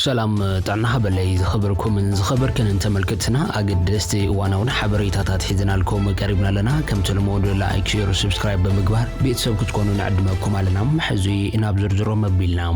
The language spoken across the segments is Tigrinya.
ሰላም ጥዕና ሃበለይ ዝኸበርኩምን ዝኸበርክንን ተመልክትና ኣገደስቲ እዋናውን ሓበሬታታት ሒዝናልኩም ቀሪብና ኣለና። ከምቲ ልሙድ ላይክ፣ ሼር፣ ሰብስክራይብ ብምግባር ቤተሰብ ክትኮኑ ንዕድመኩም ኣለና። ሕዚ ናብ ዝርዝሮም ኣቢልና።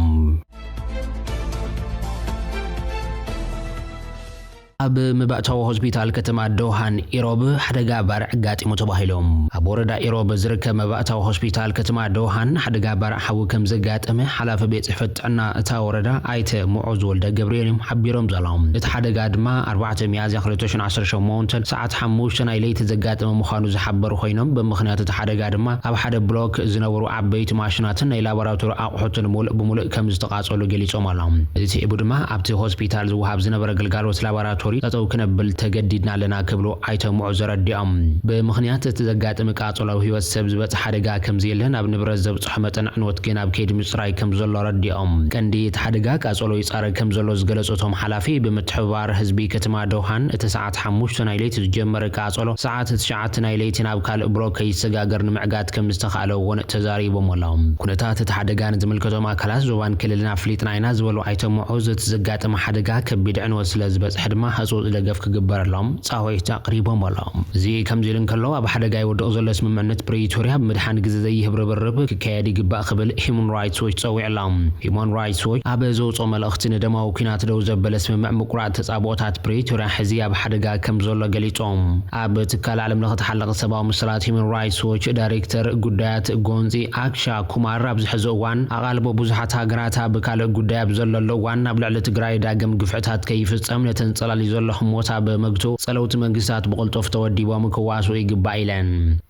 ኣብ መባእታዊ ሆስፒታል ከተማ ዶሃን ኢሮብ ሓደጋ ባርዕ ኣጋጢሙ ተባሂሎም። ኣብ ወረዳ ኢሮብ ዝርከብ መባእታዊ ሆስፒታል ከተማ ዶሃን ሓደጋ ባርዕ ሓዊ ከም ዘጋጠመ ሓላፊ ቤት ጽሕፈት ጥዕና እታ ወረዳ ኣይተ ሙዑዝ ወልደ ገብርኤል እዮም ሓቢሮም ዘለዉ። እቲ ሓደጋ ድማ ኣርባዕተ ሚያዝያ ክልተ ሽሕን ዓሰርተ ሸሞንተን ሰዓት ሓሙሽተ ናይ ለይቲ ዘጋጠመ ምዃኑ ዝሓበሩ ኮይኖም፣ ብምኽንያት እቲ ሓደጋ ድማ ኣብ ሓደ ብሎክ ዝነበሩ ዓበይቲ ማሽናትን ናይ ላቦራቶሪ ኣቑሑትን ሙሉእ ብሙሉእ ከም ዝተቓጸሉ ገሊጾም ኣለዉ። እዚ ስዒቡ ድማ ኣብቲ ሆስፒታል ዝወሃብ ዝነበረ ግልጋሎት ላቦራቶሪ ጠጠው ክነብል ተገዲድና ኣለና ክብሉ ኣይተ ሙዑዝ ኣረዲኦም። ብምኽንያት እቲ ዘጋጠመ ቃጸሎ ኣብ ህይወት ሰብ ዝበጽሐ ሓደጋ ከም ዘየለን ኣብ ንብረት ዘብጽሖ መጠን ዕንወት ግን ኣብ ከይዲ ምጽራይ ከም ዘሎ ኣረዲኦም። ቀንዲ እቲ ሓደጋ ቃጸሎ ይጻረ ከም ዘሎ ዝገለጹ እቶም ሓላፊ፣ ብምትሕብባር ህዝቢ ከተማ ዶሃን እቲ ሰዓት ሓሙሽተ ናይ ለይቲ ዝጀመረ ቃጸሎ ሰዓት ትሽዓተ ናይ ለይቲ ናብ ካልእ ብሎክ ከይሰጋገር ንምዕጋት ከም ዝተኻእለ እውን ተዛሪቦም ኣለዉ። ኩነታት እቲ ሓደጋ ንዝምልከቶም ኣካላት ዞባን ክልልን ኣፍሊጥና ኢና ዝበሉ ኣይተ ሙዑዝ፣ እቲ ዘጋጠመ ሓደጋ ከቢድ ዕንወት ስለ ዝበጽሐ ድማ ህጹጽ ደገፍ ክግበረሎም ጻውዒት ኣቕሪቦም ኣለዉ። እዚ ከምዚ ኢሉ እንከሎ፣ ኣብ ሓደጋ ይወድቕ ዘሎ ስምምዕነት ፕሪቶርያ ብምድሓን ግዜ ዘይህብ ርብርብ ክካየድ ይግባእ ክብል ሂዩማን ራይትስ ዎች ጸዊዑ ኣሎ። ሂዩማን ራይትስ ዎች ኣብ ዘውጽኦ መልእኽቲ፣ ንደማዊ ኲናት ደው ዘበለ ስምምዕ ምቁራጽ ተጻብኦታት ፕሪቶርያ ሕዚ ኣብ ሓደጋ ከም ዘሎ ገሊጾም። ኣብ ትካል ዓለም ለኸ ተሓለቒ ሰብኣዊ መሰላት ሂዩማን ራይትስ ዎች ዳይሬክተር ጉዳያት ጎንፂ ኣክሻ ኩማር፣ ኣብዚ ሕዚ እዋን ኣቓልቦ ብዙሓት ሃገራት ኣብ ካልእ ጉዳይ ኣብ ዘለሉ እዋን፣ ኣብ ልዕሊ ትግራይ ዳግም ግፍዕታት ከይፍጸም ነተን ጸላልዩ ዘሎ ህሞት ኣብ ምግቱ ጸለውቲ መንግስታት ብቕልጡፍ ተወዲቦም ክዋስኡ ይግባእ ኢለን።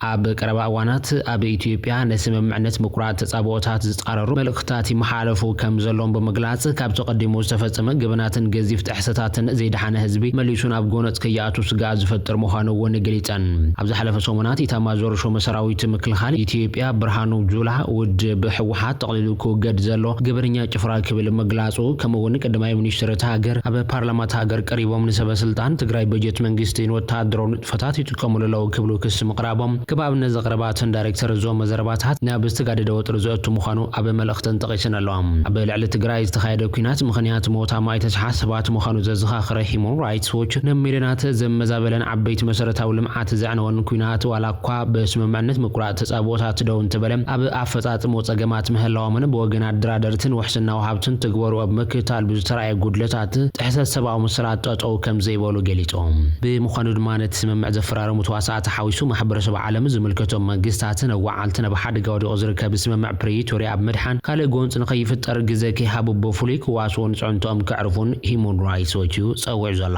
ኣብ ቀረባ እዋናት ኣብ ኢትዮጵያ ንስምምዕነት ምቁራጽ ተጻብኦታት ዝጻረሩ መልእኽትታት ይመሓለፉ ከም ዘለዎም ብምግላጽ፣ ካብቲ ቀዲሙ ዝተፈጸመ ገበናትን ገዚፍ ጥሕሰታትን ዘይደሓነ ህዝቢ መሊሱ ናብ ጎነጽ ከይኣቱ ስግኣት ዝፈጥር ምዃኑ እውን ገሊጸን። ኣብ ዝሓለፈ ሰሙናት ኢታማዦር ሹም ሰራዊት ምክልኻል ኢትዮጵያ ብርሃኑ ጁላ፣ ውድብ ህወሓት ጠቕሊሉ ክውገድ ዘሎ ገበነኛ ጭፍራ ክብል ምግላጹ፣ ከምኡ እውን ቀዳማይ ሚኒስትር እታ ሃገር ኣብ ፓርላማ እታ ሃገር ቀሪቦም ንሰበ ስልጣን ትግራይ በጀት መንግስቲ ንወታደራዊ ንጥፈታት ይጥቀሙሉ ኣለዉ ክብሉ ክሲ ምቕራቦም፣ ከም ኣብነት ዘቕረባተን ዳይሬክተር እዞም መዘረባታት ናብ ዝተጋደደ ወጥሪ ዘእቱ ምዃኑ ኣብ መልእኽተን ጠቒሰን ኣለዋ። ኣብ ልዕሊ ትግራይ ዝተኻየደ ኲናት ምኽንያት ሞት ኣማኢት ኣሽሓት ሰባት ምዃኑ ዘዘኻኸረ ሂዩማን ራይትስ ዎች፣ ንሚልዮናት ዘመዛበለን ዓበይቲ መሰረታዊ ልምዓት ዘዕነወን ኲናት ዋላ እኳ ብስምምዕነት ምቁራጽ ተጻብኦታት ደው እንተበለ፣ ኣብ ኣፈጻጽሞ ጸገማት ምህላዎምን ብወገን ኣደራደርትን ውሕስና ወሃብትን ትግበሩ ኣብ ምክትታል ብዝተራእየ ጉድለታት ጥሕሰት ሰብኣዊ መሰላት ጠጠው ከም ዘይበሉ ገሊጾም። ብምዃኑ ድማ ነቲ ስምምዕ ዘፈራረሙ ተዋሳእቲ ሓዊሱ ማሕበረሰብ ዓለም ዝምልከቶም መንግስታትን ኣዋዓልትን ኣብ ሓደጋ ወዲቑ ዝርከብ ስምምዕ ፕሪቶርያ ኣብ ምድሓን ካልእ ጎንፂ ንኸይፍጠር ግዜ ከይሃቡ ብፍሉይ ክዋስኡ ንፅዕንቶኦም ከዕርፉን ሂዩማን ራይትስ ዎች እዩ ጸዊዑ ዘሎ።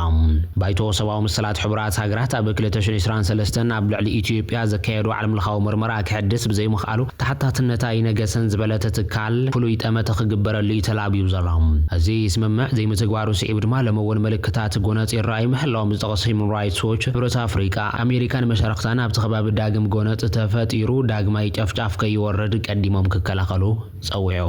ባይቶ ሰብኣዊ መሰላት ሕቡራት ሃገራት ኣብ ክልተ ሽሕን ዕስራን ሰለስተን ኣብ ልዕሊ ኢትዮጵያ ዘካየዶ ዓለም ለኻዊ ምርመራ ክሕድስ ብዘይምኽኣሉ ተሓታትነታ ኣይነገሰን ዝበለ እቲ ትካል ፍሉይ ጠመተ ክግበረሉ እዩ ተላብዩ ዘሎ። እዚ ስምምዕ ዘይምትግባሩ ስዒቡ ድማ ሎሚ እውን ምልክታት ጎነጽ ይረኣዩ ምህላዎም ዝጠቐሰ ሂዩማን ራይትስ ዎች፣ ሕብረት ኣፍሪቃ ኣሜሪካን መሻርኽታን ኣብቲ ከባቢ ዳግም ጎነጽ ተፈጢሩ ዳግማይ ጨፍጫፍ ከይወርድ ቀዲሞም ክከላኸሉ ጸዊዑ።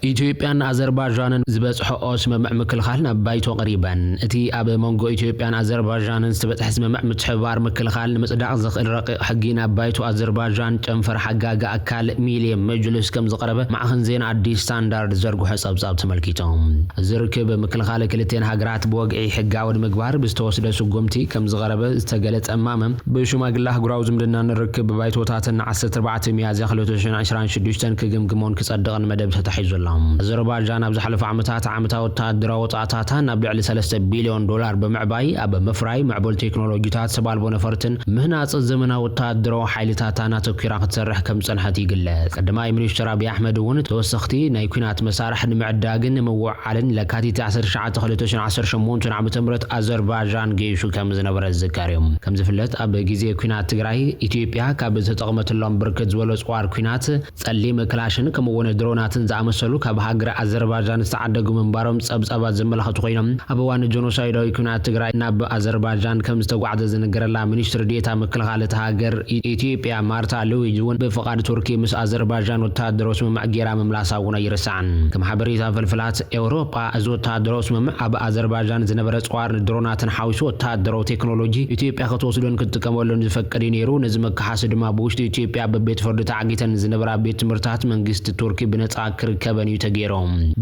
ኢትዮጵያን ኣዘርባይጃንን ዝበጽሐኦ ስምምዕ ምክልኻል ናብ ባይቶ ቀሪበን። እቲ ኣብ መንጎ ኢትዮጵያን ኣዘርባይጃንን ዝተበጽሐ ስምምዕ ምትሕብባር ምክልኻል ንምጽዳቕ ዘኽእል ረቂቕ ሕጊ ናብ ባይቶ ኣዘርባይጃን ጨንፈር ሓጋጊ ኣካል ሚልየ መጅልስ ከም ዝቐረበ ማዕኸን ዜና ኣዲስ ስታንዳርድ ዘርግሖ ጸብጻብ ተመልኪቶም። እዚ ርክብ ምክልኻል ክልቲኤን ሃገራት ብወግዒ ሕጋዊ ንምግባር ብዝተወስደ ስጉምቲ ከም ዝቐረበ ዝተገለጸ እማመ፣ ብሽማግለ ኣህጉራዊ ዝምድናን ርክብ ባይቶታትን ዓሰርተ ኣርባዕተ ሚያዝያ ክልተ ሽሕን ዕስራን ሽዱሽተን ክግምግሞን ክጸድቕን መደብ ተታሒዙ ኣሎ። ኣዘርባይጃን ኣብ ዝሓለፈ ዓመታት ዓመታዊ ወተሃደራዊ ወጻእታታ ናብ ልዕሊ ሰለስተ ቢልዮን ዶላር ብምዕባይ፣ ኣብ ምፍራይ ምዕቡል ቴክኖሎጂታት፣ ሰብ ኣልቦ ነፈርትን ምህናጽ ዘመናዊ ወተሃደራዊ ሓይልታታን ኣተኲራ ክትሰርሕ ከም ዝጸንሐት ይግለጽ። ቀዳማይ ሚኒስትር ኣብይ ኣሕመድ እውን ተወሰኽቲ ናይ ኲናት መሳርሒ ንምዕዳግን ንምውዕዓልን ለካቲት ዓሰርተ ትሽዓተ ክልተ ሽሕን ዓሰርተ ሸሞንተን ዓመተ ምህረት ኣዘርባይጃን ገይሹ ከም ዝነበረ ዝዝከር እዩ። ከም ዝፍለጥ፣ ኣብ ግዜ ኲናት ትግራይ ኢትዮጵያ ካብ ዝተጠቕመትሎም ብርክት ዝበሉ ኣጽዋር ኲናት፣ ጸሊም ክላሽን ከምኡ እውን ድሮናትን ዝኣመሰሉ ካብ ሃገር ኣዘርባይጃን ዝተዓደጉ ምንባሮም ጸብጻባት ዘመላኽቱ ኮይኖም፣ ኣብ እዋን ጀኖሳይዳዊ ኲናት ትግራይ ናብ ኣዘርባይጃን ከም ዝተጓዕዘ ዝነገረላ ሚኒስትሪ ዴኤታ ምክልኻል እታ ሃገር፣ ኢ-፣ ኢትዮጵያ ማርታ ሉዊጅ እውን ብፍቓድ ቱርኪ ምስ ኣዘርባይጃን ወተሃደራዊ ስምምዕ ጌራ ምምላሳ እውን ኣይርሳዕን። ከም ሓበሬታ ፍልፍላት ኤውሮጳ፣ እዚ ወተሃደራዊ ስምምዕ ኣብ ኣዘርባይጃን ዝነበረ ጸዋር ንድሮናትን ሓዊሱ ወተሃደራዊ ቴክኖሎጂ ኢትዮጵያ ክትወስዶን ክትጥቀመሉን ዝፈቅድ እዩ ነይሩ። ነዚ መከሓሲ ድማ ብውሽጢ ኢትዮጵያ በቤት ፍርዲ ተዓጊተን ዝነበራ ቤት ትምህርታት መንግስቲ ቱርኪ ብነጻ ክርከበን እዩ ተገይሩ።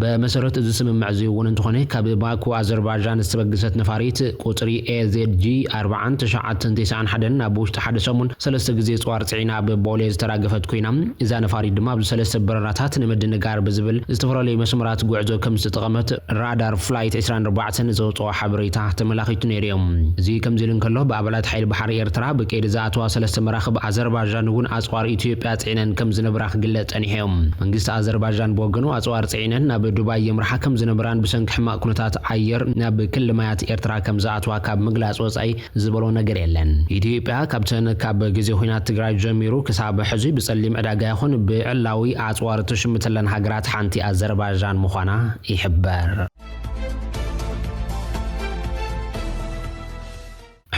ብመሰረት እዚ ስምምዕ እዚ እውን እንተኾነ፣ ካብ ባኩ ኣዘርባይጃን ዝተበገሰት ነፋሪት ቁጽሪ ኤ ዜድ ጂ ኣርባዓን ትሽዓተን ተስዓን ሓደን ኣብ ውሽጢ ሓደ ሰሙን ሰለስተ ግዜ ጸዋር ጽዒና ኣብ ቦሌ ዝተራገፈት ኮይና፣ እዛ ነፋሪት ድማ ኣብዚ ሰለስተ በረራታት ንምድንጋር ብዝብል ዝተፈላለዩ መስመራት ጉዕዞ ከም ዝተጠቐመት ራዳር ፍላይት ዕስራን ኣርባዕተን ዘውፅኦ ሓበሬታ ተመላኺቱ ነይሩ እዩ። እዚ ከምዚ ኢሉ እንከሎ፣ ብኣባላት ሓይሊ ባሕሪ ኤርትራ ብቀይዲ ዝኣተዋ ሰለስተ መራኽብ ኣዘርባይጃን እውን ኣፅዋር ኢትዮጵያ ፅዒነን ከም ዝነብራ ክግለፅ ፀኒሑ እዩ። መንግስቲ ኣዘርባይጃን ብወገኑ፣ ኣፅዋር ፅዒነን ናብ ዱባይ የምርሓ ከም ዝነብራን ብሰንኪ ሕማቕ ኩነታት ኣየር ናብ ክሊ ማያት ኤርትራ ከም ዝኣትዋ ካብ ምግላፅ ወፃኢ ዝበሎ ነገር የለን። ኢትዮጵያ ካብተን ካብ ግዜ ኲናት ትግራይ ጀሚሩ ክሳብ ሕዚ ብጸሊም ዕዳጋ ይኹን ብዕላዊ ኣጽዋር ትሽምተለን ሃገራት ሓንቲ ኣዘርባይጃን ምዃና ይሕበር።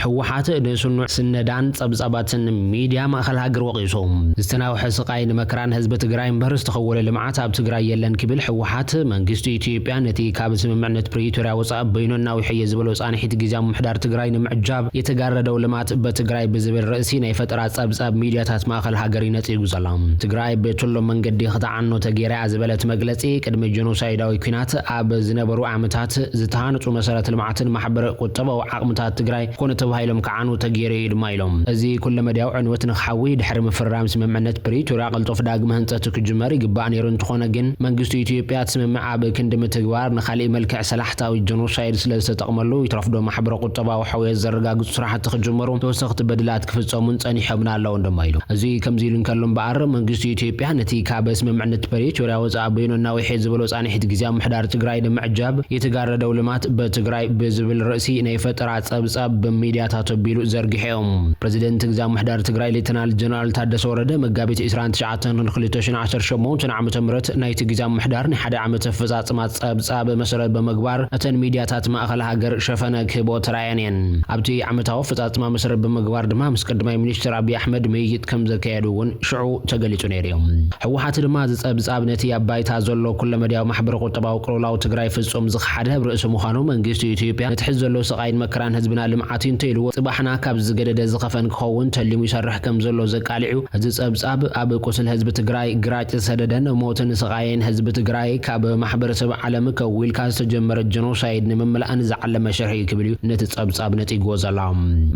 ህወሓት ንስኑዕ ስነዳን ጸብጻባትን ሚድያ ማእኸል ሃገር ወቒሱ። ዝተናውሐ ስቓይን መከራን ህዝቢ ትግራይ እምበር ዝተኸወለ ልምዓት ኣብ ትግራይ የለን ክብል ህወሓት መንግስቲ ኢትዮጵያ ነቲ ካብ ስምምዕነት ፕሪቶርያ ወፃእ በይኑ እናውሐየ ዝበሎ ፃንሒት ግዝያዊ ምምሕዳር ትግራይ ንምዕጃብ የተጋረደው ልማት በትግራይ ብዝብል ርእሲ ናይ ፈጠራ ጸብጻብ ሚድያታት ማእኸል ሃገር እዩ ነጺጉ ዘሎ። ትግራይ ብትሎም መንገዲ ክትዓኖ ተገይራ እያ ዝበለት መግለጺ፣ ቅድሚ ጀኖሳይዳዊ ኲናት ኣብ ዝነበሩ ዓመታት ዝተሃነጹ መሰረተ ልምዓትን ማሕበረ ቁጠባዊ ዓቕምታት ትግራይ ኮነ ተባሂሎም ክዓኑ ተገይሩ እዩ ድማ ኢሎም። እዚ ኩለመዳያዊ ዕንወት ንክሓዊ ድሕሪ ምፍርራም ስምምዕነት ፕሪቶርያ ቅልጡፍ ዳግመ ህንጸት ክጅመር ይግባእ ነይሩ። እንተኾነ ግን መንግስቲ ኢትዮጵያ እቲ ስምምዕ ኣብ ክንዲ ምትግባር ንካሊእ መልክዕ ሰላሕታዊ ጀኖሳይድ ስለ ዝተጠቕመሉ ይትረፍዶ ማሕበረ ቁጠባዊ ሕውየት ዘረጋግጹ ስራሕቲ ክጅመሩ ተወሰኽቲ በደላት ክፍጸሙን ጸኒሖምን ኣለውን ድማ ኢሉ። እዚ ከምዚ ኢሉ እንከሎ እምበኣር መንግስቲ ኢትዮጵያ ነቲ ካብ ስምምዕነት ፕሪቶርያ ወጻኢ በይኑ እናውሐየ ዝበሎ ጻንሒት ግዝያዊ ምምሕዳር ትግራይ ንምዕጃብ የተጋረደው ልማት በትግራይ ብዝብል ርእሲ ናይ ፈጠራ ጸብጻብ ብሚድያታት ኣቢሉ ዘርጊሑ እዮም። ፕረዚደንት ግዝያዊ ምምሕዳር ትግራይ ሌተናል ጀነራል ታደሰ ወረደ መጋቢት ዕስራን ትሽዓተን ክልተ ሽሕን ዓሰርተ ሸሞንተን ዓመተ ምህረት ናይቲ ግዝያዊ ምምሕዳር ናይ ሓደ ዓመት ኣፈጻጽማ ጸብጻብ መሰረት ብምግባር እተን ሚድያታት ማእኸል ሃገር ሸፈነ ክህቦ ተራእየን እየን። ኣብቲ ዓመታዊ ኣፈጻጽማ መሰረት ብምግባር ድማ ምስ ቀዳማይ ሚኒስትር ኣብይ ኣሕመድ ምይይጥ ከም ዘካየዱ እውን ሽዑ ተገሊጹ ነይሩ እዩ። ህወሓት ድማ እዚ ጸብጻብ ነቲ ኣብ ባይታ ዘሎ ኩለመዳያዊ ማሕበረ ቁጠባዊ ቅልውላው ትግራይ ፍጹም ዝኸሓደ ኣብ ርእሲ ምዃኑ መንግስቲ ኢትዮጵያ ነቲ ሕዚ ዘሎ ስቓይን መከራን ህዝብና ልምዓት እዩ እንተኢልዎ ጽባሕና ካብ ዝገደደ ዝኸፈን ክኸውን ተሊሙ ይሰርሕ ከም ዘሎ ዘቃሊዑ፣ እዚ ጸብጻብ ኣብ ቁስል ህዝቢ ትግራይ ግራጭ ዝሰደደን ሞትን ስቓይን ህዝቢ ትግራይ ካብ ማሕበረሰብ ዓለም ከዊልካ ዝተጀመረ ጀኖሳይድ ንምምላእን ዝዓለመ ሽርሒ እዩ ክብል እዩ ነቲ ጸብጻብ ነጺግዎ ዘሎ።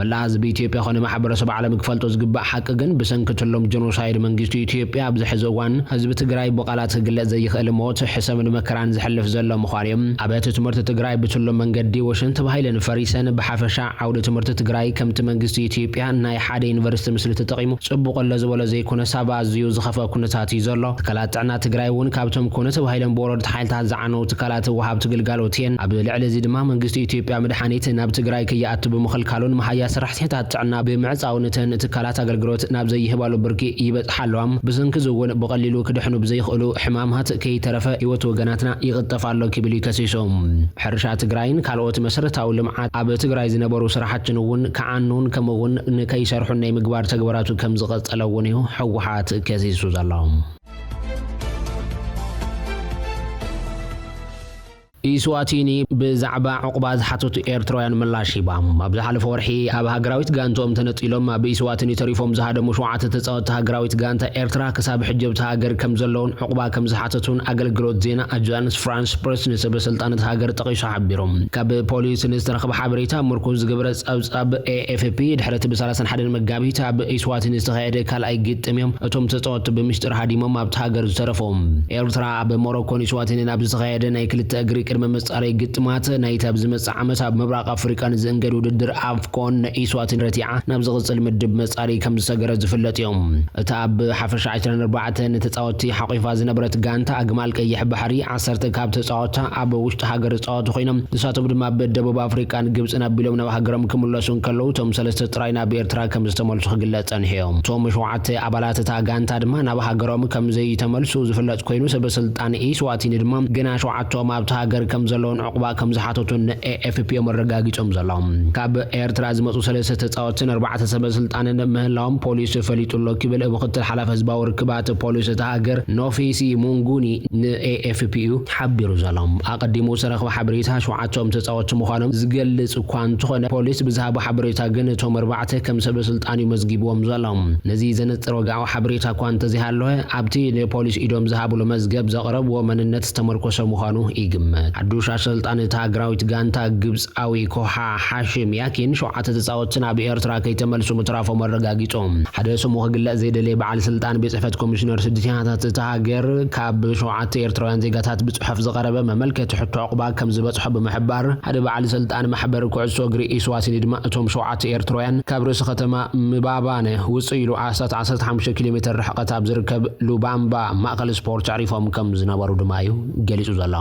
መላእ ህዝቢ ኢትዮጵያ ኮነ ማሕበረሰብ ዓለም ክፈልጦ ዝግባእ ሓቂ ግን ብሰንኪ ትሎም ጀኖሳይድ መንግስቲ ኢትዮጵያ ኣብዚ ሕዚ እዋን ህዝቢ ትግራይ ብቓላት ክግለጽ ዘይኽእል ሞት፣ ሕሰምን መከራን ዝሕልፍ ዘሎ ምዃኑ እዩ። ኣብያተ ትምህርቲ ትግራይ ብትሎም መንገዲ ወሸን ተባሂለን ፈሪሰን። ብሓፈሻ ዓውዲ ትምህርቲ ትግራይ ከምቲ መንግስቲ ኢትዮጵያ ናይ ሓደ ዩኒቨርሲቲ ምስሊ ተጠቒሙ ጽቡቕ ኣሎ ዝበሎ ዘይኮነስ ኣብ ኣዝዩ ዝኸፍአ ኩነታት እዩ ዘሎ። ትካላት ጥዕና ትግራይ እውን ካብቶም ኮነ ተባሂሎም ብወረርቲ ሓይልታት ዝዓነው ትካላት ወሃብቲ ግልጋሎት እየን። ኣብ ልዕሊ እዚ ድማ መንግስቲ ኢትዮጵያ መድሓኒት ናብ ትግራይ ከይኣቱ ብምኽልካሉን መሃያ ሰራሕተኛታት ጥዕና ብምዕጻው ነተን ትካላት ኣገልግሎት ናብ ዘይህባሉ ብርኪ ይበጽሓ ኣለዋ። ብሰንኪ እዚ እውን ብቐሊሉ ክድሕኑ ብዘይኽእሉ ሕማማት ከይተረፈ ህይወት ወገናትና ይቕጠፍ ኣሎ ክብል እዩ ከሲሱ። ሕርሻ ትግራይን ካልኦት መሰረታዊ ልምዓት ኣብ ትግራይ ዝነበሩ ስራሕትን እውን ክዓኑን ከምኡ እውን ንከይሰርሑን ናይ ምግባር ተግባራቱ ከም ዝቐጸለ እውን እዩ ህወሓት ከሲሱ ዘሎ። ኢስዋቲኒ ብዛዕባ ዕቑባ ዝሓተቱ ኤርትራውያን ምላሽ ሂባ። ኣብ ዝሓለፈ ወርሒ ኣብ ሃገራዊት ጋንትኦም ተነጺሎም ኣብ ኢስዋቲኒ ተሪፎም ዝሃደሙ ሸውዓተ ተጻወትቲ ሃገራዊት ጋንታ ኤርትራ ክሳብ ሕጂ ኣብቲ ሃገር ከም ዘለውን ዕቑባ ከም ዝሓተቱን ኣገልግሎት ዜና ኣጃንስ ፍራንስ ፕረስ ንሰበ ስልጣን እታ ሃገር ጠቒሱ ሓቢሩ። ካብ ፖሊስ ንዝተረኽበ ሓበሬታ ምርኩዝ ዝገበረ ጸብጻብ ኤ ኤፍ ፒ፣ ድሕሪ እቲ ብ ሰላሳን ሓደን መጋቢት ኣብ ኢስዋቲኒ ዝተኻየደ ካልኣይ ግጥም እዮም እቶም ተጻወትቲ ብምስጢር ሃዲሞም ኣብቲ ሃገር ዝተረፉ። ኤርትራ ኣብ ሞሮኮን ኢስዋቲንን ኣብ ዝተኻየደ ናይ ክልተ እግሪ መመጻረይ ግጥማት ናይቲ ኣብ ዝመጽእ ዓመት ኣብ ምብራቕ ኣፍሪቃ ንዝእንገድ ውድድር ኣፍኮን ንኢስዋቲኒ ረቲዓ ናብ ዝቕጽል ምድብ መጻረይ ከም ዝሰገረት ዝፍለጥ እዩ። እታ ኣብ ሓፈሻ ዕስራን ኣርባዕተን ተጻወትቲ ሓቒፋ ዝነበረት ጋንታ ኣግማል ቀይሕ ባሕሪ ዓሰርተ ካብ ተጻወትታ ኣብ ውሽጢ ሃገር ዝጻወቱ ኮይኖም ንሳቶም ድማ ብደቡብ ኣፍሪቃን ግብጽን ኣቢሎም ናብ ሃገሮም ክምለሱ እንከለዉ እቶም ሰለስተ ጥራይ ናብ ኤርትራ ከም ዝተመልሱ ክግለጽ ጸኒሑ እዮም። እቶም ሸውዓተ ኣባላት እታ ጋንታ ድማ ናብ ሃገሮም ከም ዘይተመልሱ ዝፍለጥ ኮይኑ ሰበ ስልጣን ኢስዋቲኒ ድማ ግና ሸውዓቶም ኣብቲ ሃገር ከም ዘለውን ዕቑባ ከም ዝሓተቱን ኤኤፍፒ እዮም ኣረጋጊጾም ዘለዉ። ካብ ኤርትራ ዝመጹ ሰለስተ ተጻወትትን ኣርባዕተ ሰበ ስልጣንን ምህላዎም ፖሊስ ፈሊጡ ኣሎ ክብል ምክትል ሓላፊ ህዝባዊ ርክባት ፖሊስ እታ ሃገር ኖፊሲ ሙንጉኒ ንኤኤፍፒ እዩ ሓቢሩ ዘሎ። ኣቐዲሙ ዝተረኽበ ሓበሬታ ሸውዓቶም ተጻወትቲ ምዃኖም ዝገልጽ እኳ እንተኾነ ፖሊስ ብዝሃቦ ሓበሬታ ግን እቶም ኣርባዕተ ከም ሰበ ስልጣን እዩ መዝጊብዎም ዘሎ። ነዚ ዘነጽር ወግዓዊ ሓበሬታ እኳ እንተዘይሃለወ ኣብቲ ንፖሊስ ኢዶም ዝሃብሉ መዝገብ ዘቕረብዎ መንነት ዝተመርኮሰ ምዃኑ ይግመት። ሓዱሽ ኣሰልጣኒ እታ ሃገራዊት ጋንታ ግብጻዊ ኮሓ ሓሽም ያኪን ሸውዓተ ተጻወትቲ ናብ ኤርትራ ከይተመልሱ ምትራፎም ኣረጋጊጹ። ሓደ ስሙ ክግለጽ ዘይደለየ በዓል ስልጣን ቤት ጽሕፈት ኮሚሽነር ስደተኛታት እታ ሃገር ካብ ሸውዓተ ኤርትራውያን ዜጋታት ብጽሑፍ ዝቐረበ መመልከቲ ሕቶ ዕቑባ ከም ዝበጽሖ ብምሕባር ሓደ በዓል ስልጣን ማሕበር ኩዕሶ እግሪ ኢስዋቲኒ ድማ እቶም ሸውዓተ ኤርትራውያን ካብ ርእሲ ከተማ ምባባነ ውጽእ ኢሉ ኣስታት ዓሰርተ ሓሙሽተ ኪሎ ሜትር ርሕቀት ኣብ ዝርከብ ሉባምባ ማእከል ስፖርት ኣዕሪፎም ከም ዝነበሩ ድማ እዩ ገሊጹ ዘሎ።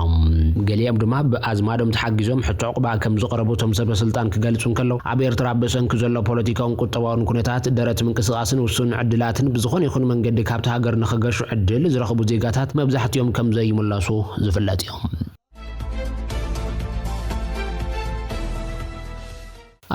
ገሊኦም ድማ ብኣዝማዶም ተሓጊዞም ሕቶ ዕቑባ ከም ዝቐረቡ እቶም ሰበ ስልጣን ክገልጹ እንከለዉ ኣብ ኤርትራ ብሰንኪ ዘሎ ፖለቲካውን ቁጠባውን ኩነታት ደረት ምንቅስቃስን ውሱን ዕድላትን ብዝኾነ ይኹን መንገዲ ካብቲ ሃገር ንኽገሹ ዕድል ዝረኽቡ ዜጋታት መብዛሕትኦም ከም ዘይምለሱ ዝፍለጥ እዮም።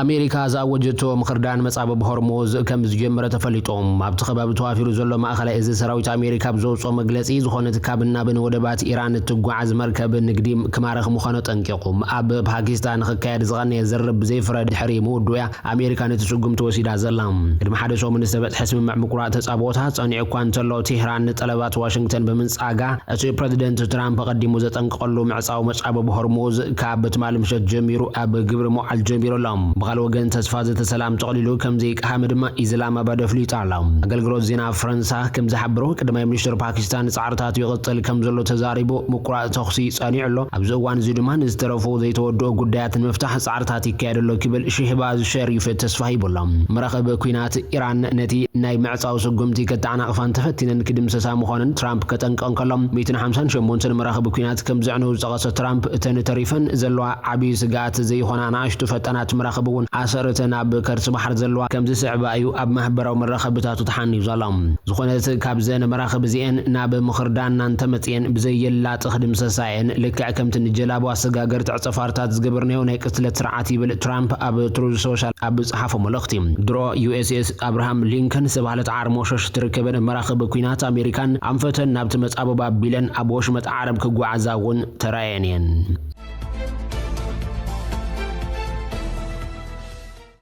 ኣሜሪካ ዝኣወጀቶ ምኽርዳን መጻብብ ሆርሙዝ ከም ዝጀመረ ተፈሊጡ። ኣብቲ ከባቢ ተዋፊሩ ዘሎ ማእኸላይ እዚ ሰራዊት ኣሜሪካ ኣብ ዘውፅኦ መግለፂ ዝኾነት ካብ ናብን ወደባት ኢራን እትጓዓዝ መርከብ ንግዲ ክማረኽ ምዃኑ ጠንቂቑ። ኣብ ፓኪስታን ክካየድ ዝቐነየ ዝርርብ ብዘይፍረ ድሕሪ ምውድኡያ ኣሜሪካ ነቲ ስጉምቲ ወሲዳ ዘላ። ቅድሚ ሓደ ሰሙን ዝተበፅሐ ስምምዕ ምቁራፅ ተፃብኦታት ፀኒዑ እኳ እንተሎ ቴህራን ንጠለባት ዋሽንግተን ብምንፃጋ እቲ ፕረዚደንት ትራምፕ ኣቐዲሙ ዘጠንቀቐሉ ምዕፃው መጻብብ ሆርሙዝ ካብ ትማሊ ምሸት ጀሚሩ ኣብ ግብሪ ምውዓል ጀሚሩ ኣሎ። ብኻልእ ወገን ተስፋ ዘተ ሰላም ተቕሊሉ ከም ዘይቀሃመ ድማ ኢስላማባድ ኣፍሊጣ ኣላ። ኣገልግሎት ዜና ፈረንሳ ከም ዝሓበሮ ቀዳማይ ሚኒስትር ፓኪስታን ጻዕርታቱ ይቕጽል ከም ዘሎ ተዛሪቡ ምቁራጽ ተኹሲ ጸኒዑ ኣሎ። ኣብዚ እዋን እዚ ድማ ንዝተረፉ ዘይተወድኦ ጉዳያት ንምፍታሕ ጻዕርታት ይካየድ ኣሎ ክብል ሽህባዝ ሸሪፍ ተስፋ ሂቡ ኣሎ። መራኸቢ ኲናት ኢራን ነቲ ናይ ምዕጻው ስጉምቲ ከተዓናቕፋ እንተፈቲነን ክድምሰሳ ምዃነን ትራምፕ ከጠንቅቕ እንከሎ፣ ሚእትን ሓምሳን ሸሞንተን መራኽብ ኲናት ከም ዘዕነው ዝጠቐሰ ትራምፕ፣ እተን ተሪፈን ዘለዋ ዓቢ ስግኣት ዘይኾና ንኣሽቱ ፈጣናት መራኽብ እውን ኣሰርተን ኣብ ከርሲ ባሕሪ ዘለዋ ከም ዝስዕባ እዩ ኣብ ማሕበራዊ መራኸብታቱ ተሓኒዩ ዘሎ። ዝኾነት ካብዘን መራኽብ እዚኤን ናብ ምኽርዳና እንተመጽኤን ብዘየላጢ ክድምሰሳ እየን። ልክዕ ከምቲ ንጀላቡ ኣሰጋገርቲ ዕጸፋርታት ዝገበርናዮ ናይ ቅትለት ስርዓት ይብል ትራምፕ ኣብ ትሩዝ ሶሻል ኣብ ዝጸሓፎ መልእኽቲ። ድሮ ዩ ኤስ ኤስ ኣብርሃም ሊንከን ዝተባህለት ዓርሞሸሽ ትርከበን መራኽብ ኲናት ኣሜሪካን ኣንፈተን ናብቲ መጻብብ ኣቢለን ኣብ ወሽመጥ ዓረብ ክጓዓዛ እውን ተራእየን እየን።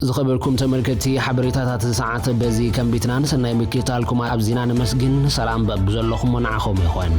ዝኸበርኩም ተመልከትቲ፣ ሓበሬታታት ሰዓት በዚ ከንቢትና ንሰናይ ምክትታልኩም ኣብዚና ነመስግን። ሰላም በብዘለኹም ንዓኹም ይኹን።